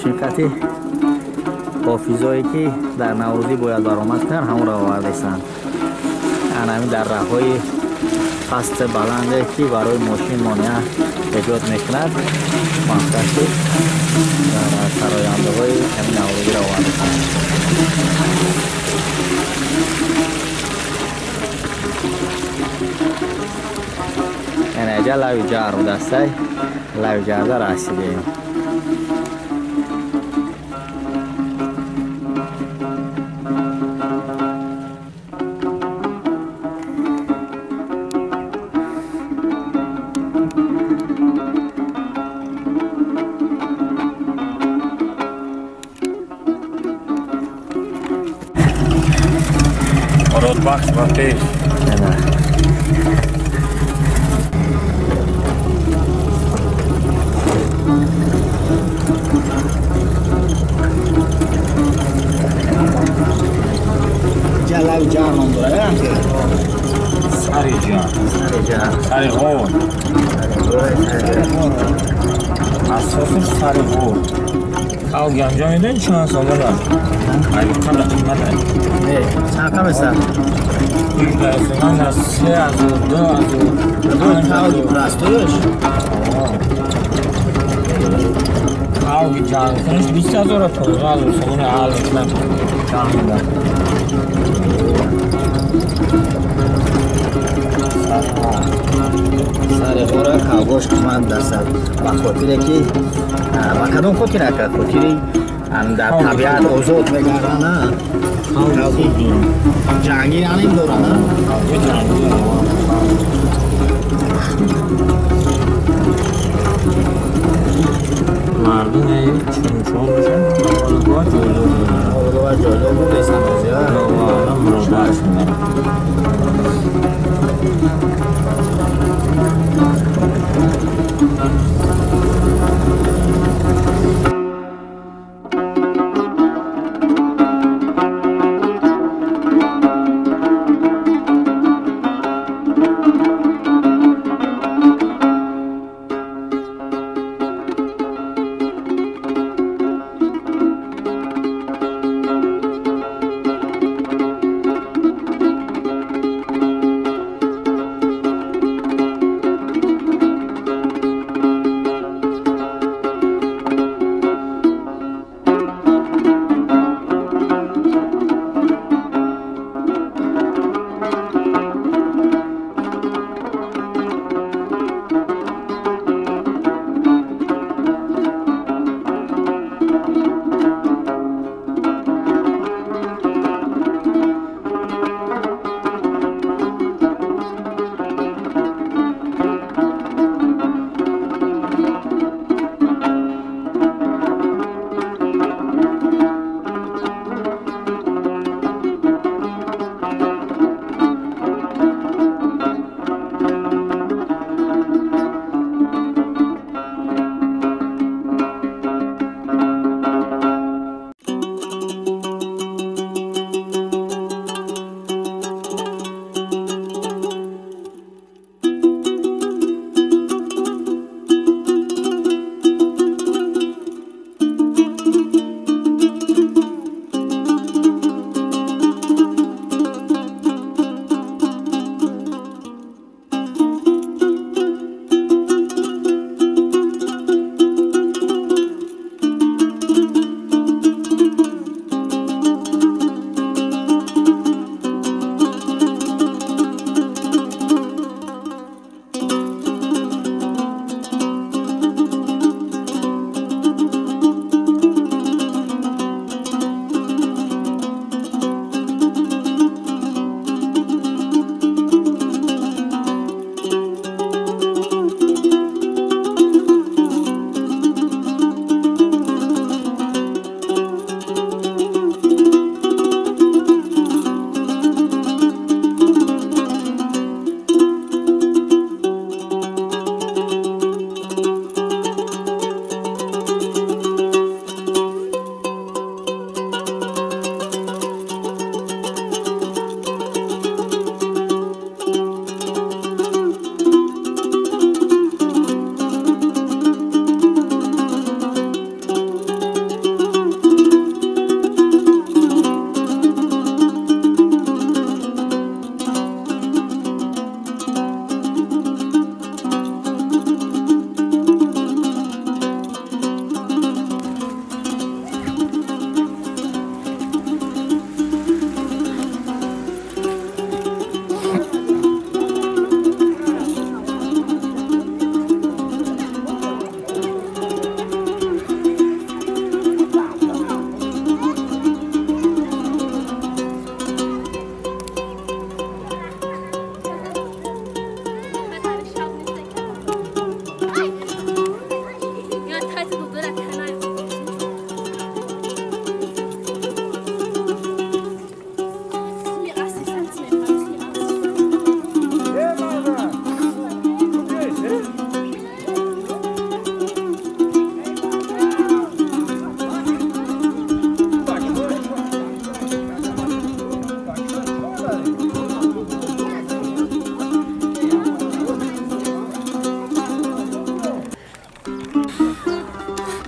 Мошин хати ҳофизое ки дар Наврӯзӣ бояд баромад кунанд, ҳамонро овардастанд. Ҳамин дарраҳои паст баланде ки барои мошин монеа эҷод мекунад, мақсад ки сарояндаҳои ҳамин Наврӯзиро овардастанд. Яъне лави ҷар будастай, лави ҷарда расидем. Бахш ба пеш. Лави ҷар ном дорад, сари ҷар, сари ғор, асосаш сари ғор. Халқ ганҷо медонӣ чанд сомона? Қадр қимат аст. Не, чанд қам аст? 18 сомон аз 3000, 2000. Халқи простойш? Халқи ҷангкунаш 20 000, 15 000 сомона ҳал мекунад ҷангда. Сари ғора кавгош қимат дастад, ба хотире ки ба кадом хотир ака? Хотири дар табиат озод мегарданд, ҷангӣ аним доранд. Мардум чунчор бошанд, ҷойдор ҷойдор бурдестанд. Муродаш мебарад.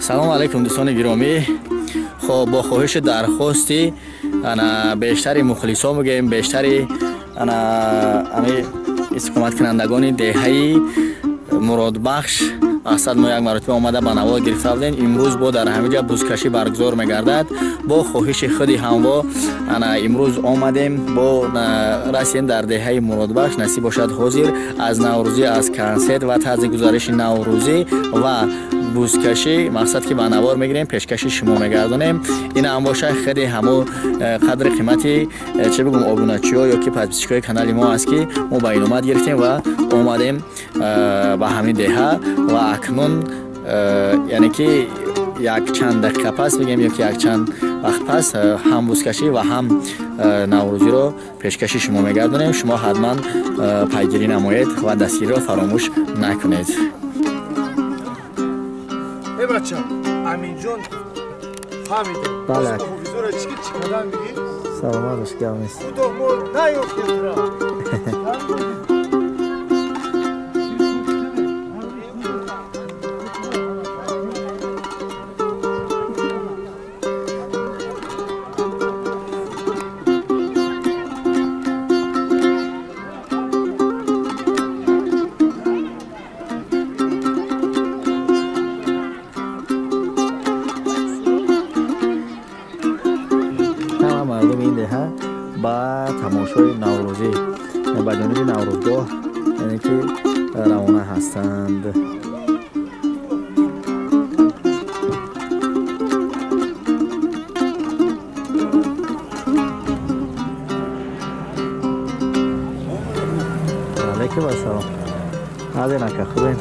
Салом алейкум дӯстони гиромӣ. Хоб бо хоҳиши дархости ана бештари мухлисо мегӯем, бештари ана ами истиқоматкунандагони деҳаи Муродбахш мақсад мо як маротиба омада ба навор гирифта будем. Имрӯз бо дар ҳамин ҷа бузкашӣ баргузор мегардад. Бо хоҳиши худи ҳамво ана имрӯз омадем, бо расидем дар деҳаи Муродбахш. Насиб бошад ҳозир аз наврӯзӣ, аз консерт ва тарзи гузариши наврӯзӣ ва бузкашӣ мақсад ки ба навор мегирем, пешкаши шумо мегардонем. Ин ҳам бошад худи ҳамо қадри қимати чӣ бигӯм обуначиҳо ё ки подписчикҳои канали мо аст, ки мо ба иномат гирифтем ва омадем ба ҳамин деҳа. Ва акнун яъне ки якчанд дақиқа пас бигем ё ки якчанд вақт пас ҳам бузкашӣ ва ҳам наврӯзиро пешкаши шумо мегардонем. Шумо ҳатман пайгирӣ намоед ва дастгириро фаромӯш накунед. Эй бача, Аминҷон фаҳмидем. Бале. Ҳофизоро чӣ чӣ кардан мегӣ? Саломат бош, гап нест. Худо мо наёфтем тура. Мардуми ин деҳа ба тамошои наврӯзӣ ба ҷониби наврӯзгоҳ яъне ки равона ҳастанд. Алейкум ассалом. Ҳазин ака, хубен?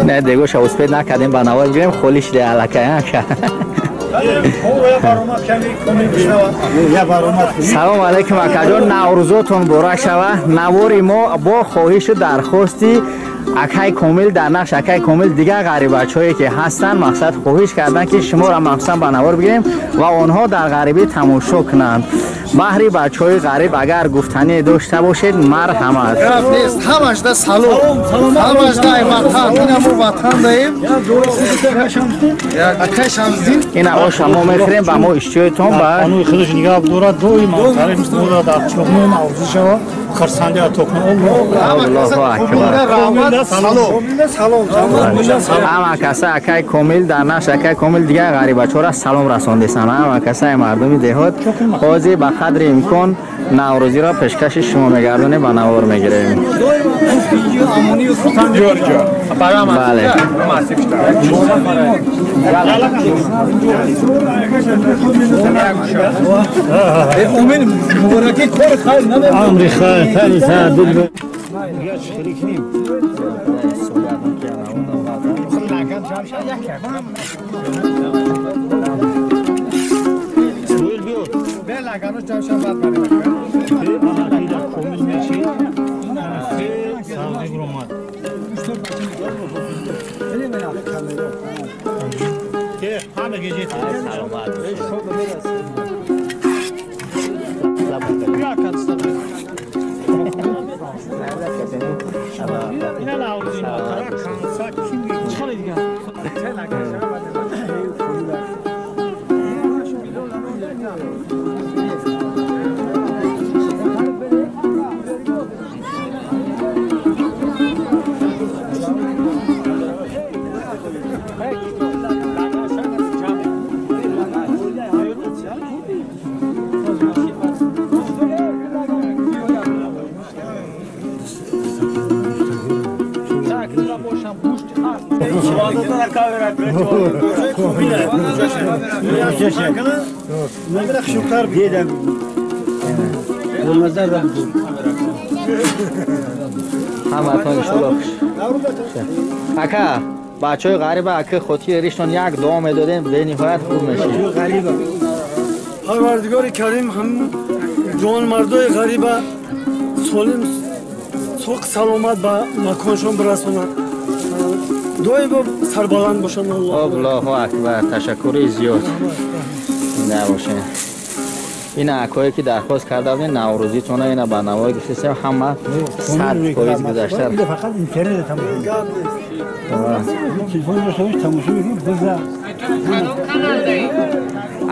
Не, дегоша успед накардем ба навор гирем, холӣ шиде аллакай ака. Салом алейкум акаҷон, наврӯзотон муборак шава. Навори мо бо хоҳишу дархости акай Комил дар нақш акай Комил дигар ғарибачҳое ки ҳастанд мақсад хоҳиш карданд, ки шуморо махсусан ба навор бигирем ва онҳо дар ғарибӣ тамошо кунанд. Баҳри бачаҳои ғариб агар гуфтанӣ дошта бошед, марҳамат. Гап нест, ҳамашда салом, ҳамашда ай ватан, ина мо ватан даем. Акай Шамсдин, ина оша мо мехӯрем, ба мо иштиёитон ба қонуни худаш нигаҳ дорад, доим таъриф дорад, чоқно наврӯзӣ шава, хурсандӣ ато кунад. Аллоҳу акбар. Салом, салом, ҳама каса акай Комил дар нақш акай Комил дигар ғарибачҳоро салом расондесанд. Ҳама касаи мардуми деҳот ҳозир ба қадри имкон наврӯзиро пешкаши шумо мегардонем, ба навор мегирем. Бале. Амри хайр, тани саъдул. Ҳаматон иншоалло. Ака, бачаҳои ғариба ака хотири риштон як дуо медодем, бениҳоят хуб мешид. Парвардигори Карим ҳам ҷонмардои ғариба солим соқ саломат ба маконшон бирасонад. Доимо сарбаланд бошанд. Аллоҳу акбар. Ташаккури зиёд. Набошед. Ина акое ки дархост карда будем наврӯзитона ина ба навор гирифтем, ҳама 100% гузашта. Фақат интернет тамошо. Телефон дошта тамошо мекунем.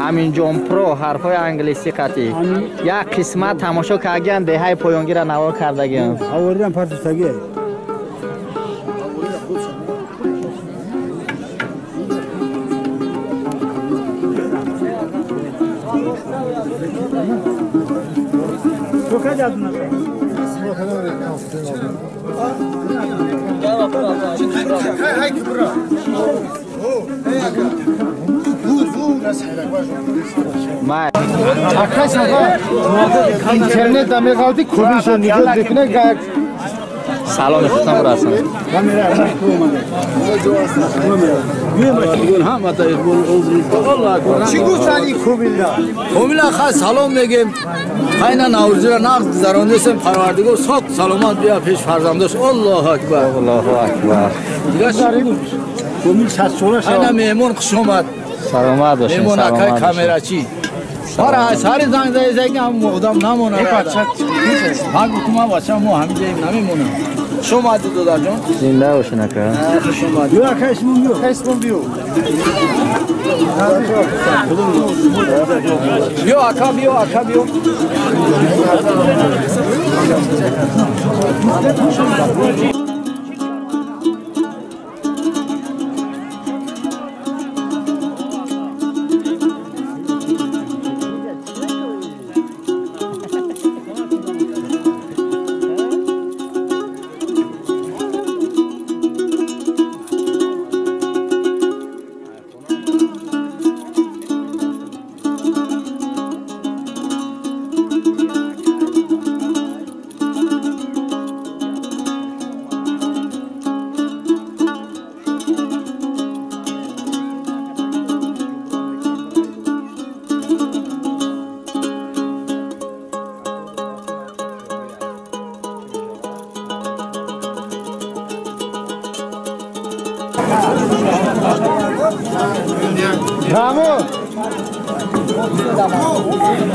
Аминҷон Про ҳарфҳои англисӣ қатӣ. Як қисмат тамошо кардагиан, деҳаи поёнгира навор кардагиан. Аворидан партистагӣ. Интернет меғалти кубишо ниҷот мекунад. Салом худтон расон. Чӣ гуфтан ин кумила? Кумила хай салом мегем. Хайна наврӯзиро нағз гузарондесем, Парвардигор сок саломат бия пеш фарзандош. Аллоҳу акбар. Аллоҳу акбар. Кумил 100 сола шавад. Хайна меҳмон хуш омад. Саломат бошед. Меҳмон акай камерачӣ. Ҳара сари занг зада ки ҳам одам намонад. Ман гуфтам ман бача мо ҳамин ҷоем намемонам. Хуш омадӣ додарҷон. Зинда бошед ака. Хуш омадӣ. Ё ака исмон биё. Исмон биё. Биё ака биё ака биё.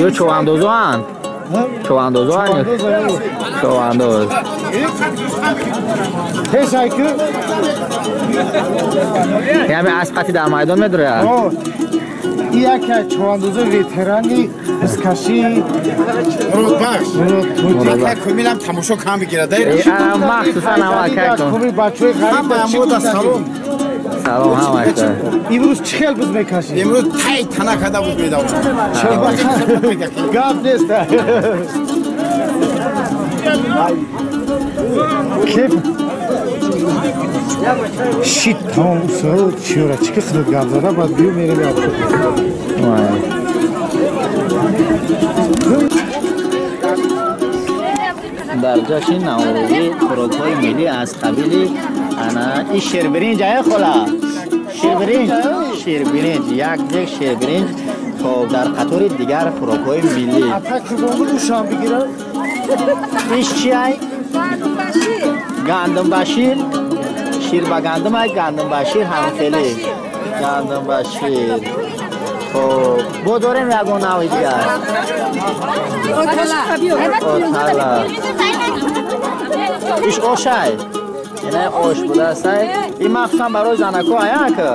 Ё чӯвандозоанд? Чӯвандозоанд? Чӯвандоз. Тешаккур. Яъне асп қати дар майдон медурад? Ин яке аз чӯвандозои ветерани бузкашӣ Муродбахш. Кумилам тамошо кам бигирад. Махсусан ҳама кумил бачаҳои ғариб ҳама салом. Салом ҳамаша. Имрӯз чӣ хел буз мекашӣ? Имрӯз тай тана када буз медавам. Гап нест. Кеп шит тамом усо чиёра чӣ ки худат гап зада баъд биё мерем. Дар ҷашни наврӯзӣ хӯрокҳои миллӣ аз қабили ана ин ширбиринҷ ая хола ширбиринҷ ширбиринҷ як дег ширбиринҷ хоб дар қатори дигар хӯрокҳои миллӣ. Иш чи ай? Гандумбашир. Шир ба гандум ай, гандумбашир ҳамхеле гандумбашир. Хоб бо дорем ягон нави дигар? Отала. Иш ошай? Ина ош будааст. Ин махсусан барои занако ай ака?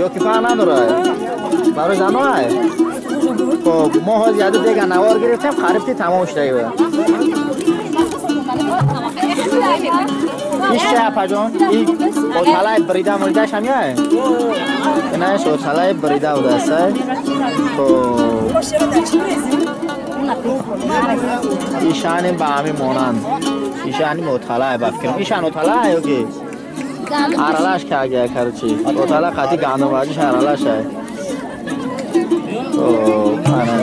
Ё ки фарқ надорад? Барои зано ай? Хоб мо ҳозир яду дега навор гирифтем, қариб ки тамом шуда буд. Иш чи апаҷон? Ин оталаи брида муридаш ҳам яй? Инааш оталаи брида будааст. Хоб ишаним ба ҳамин монанд. Ишаним оталай ба фикрам. Ишан оталай ё ки? Аралаш карда короче. Отала қати гандумваҷиш аралаш ай. Хоб ана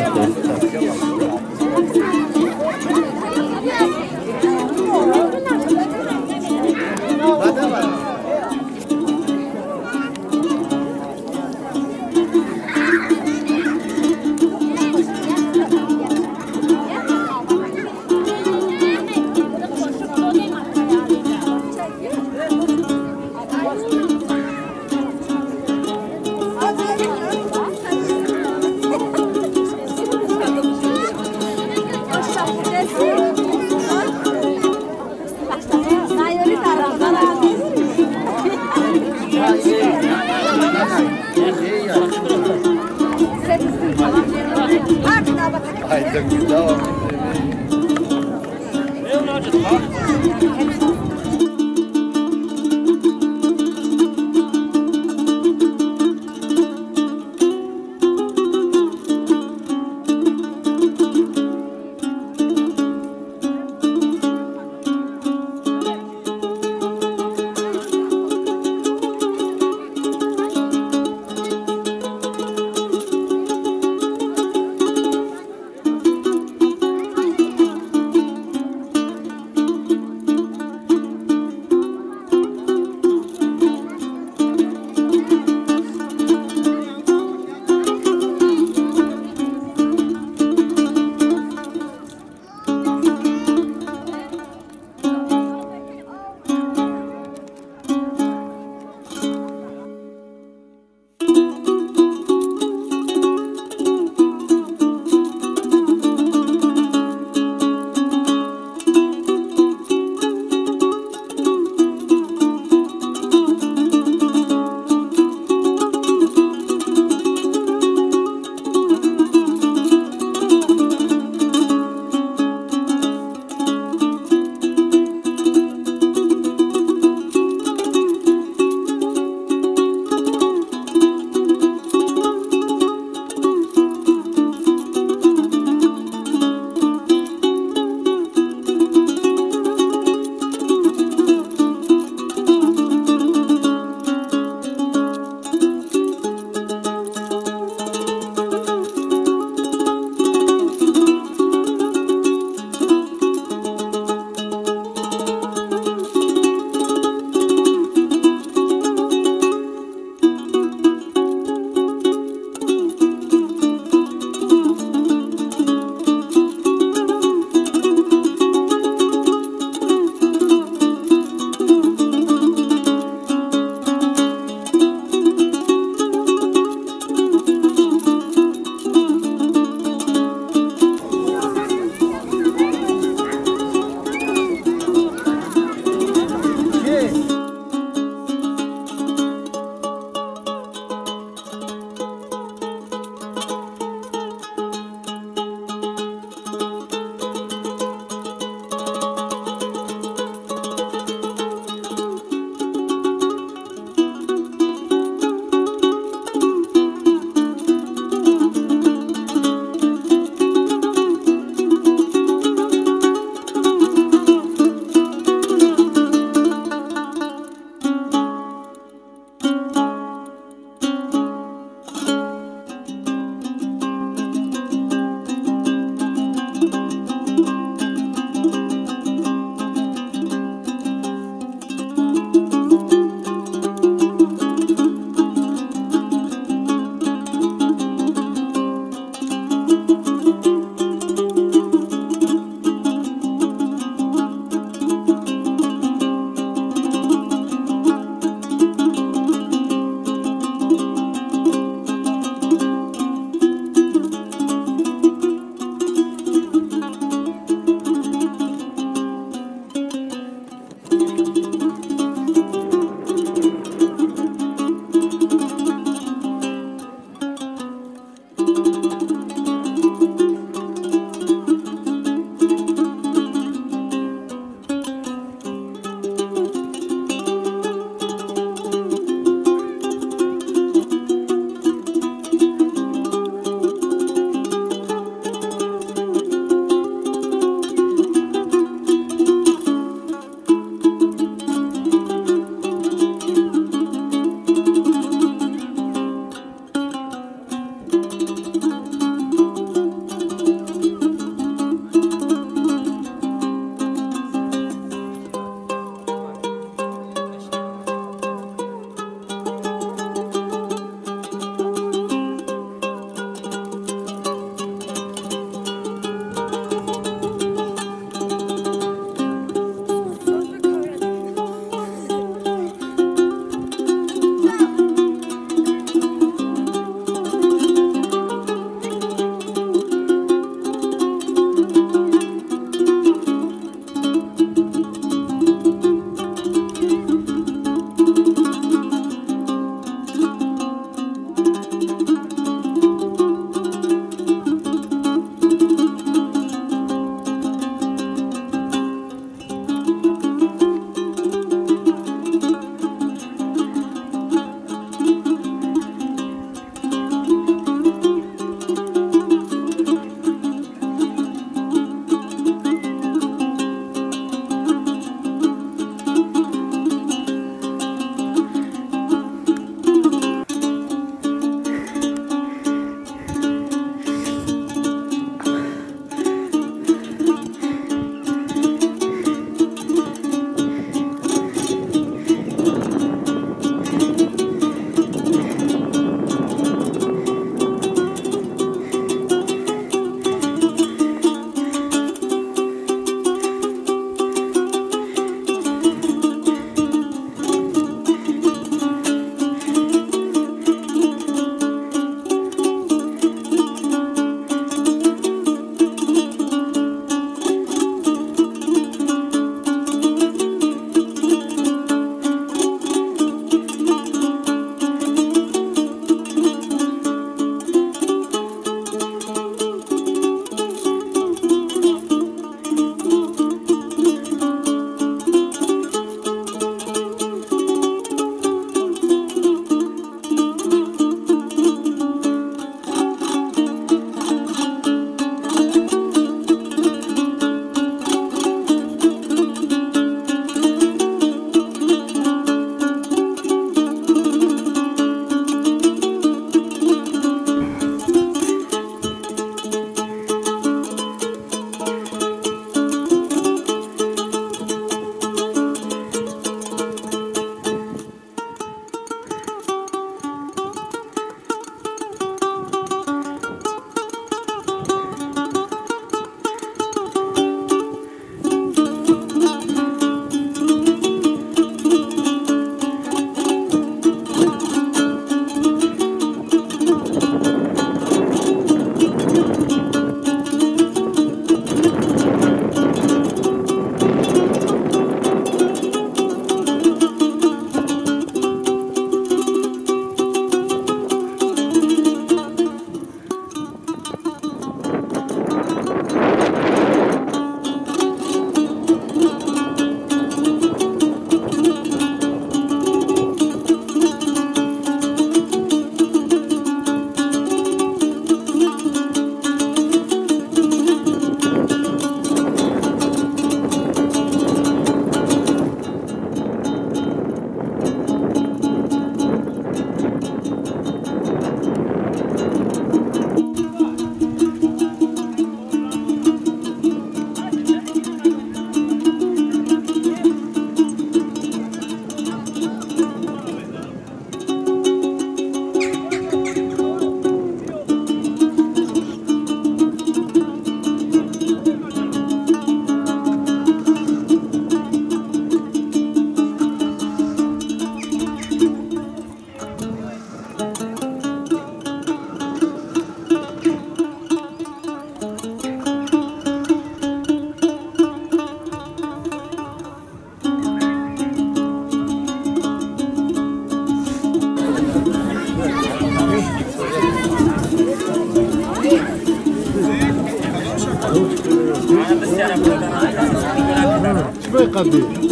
Қабди.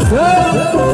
Hey!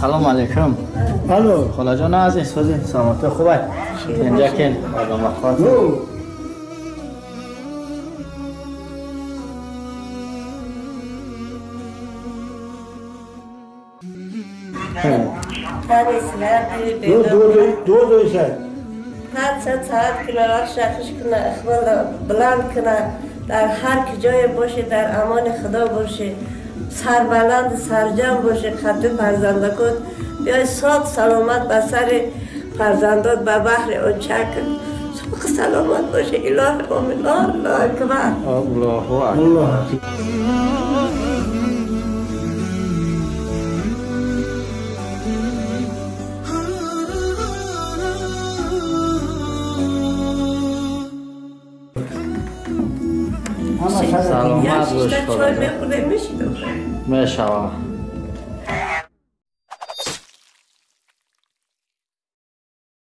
سلام علیکم. الو خاله جان عزیز، سازی سلامتی خوبه؟ اینجا کن آدم خاطر. دو ساعت. هر ساعت کنه، هر شخص کنه، اخوال بلند کنه، در هر جای باشه، در امان خدا باشه. سربلند سرجم باشه، خط فرزندکات بیای ساق سلامت به سر فرزندات به بحر اوچک ساق سلامت باشه. اله آمین. الله اکبر. الله اکبر. سلامت باش. میشوه.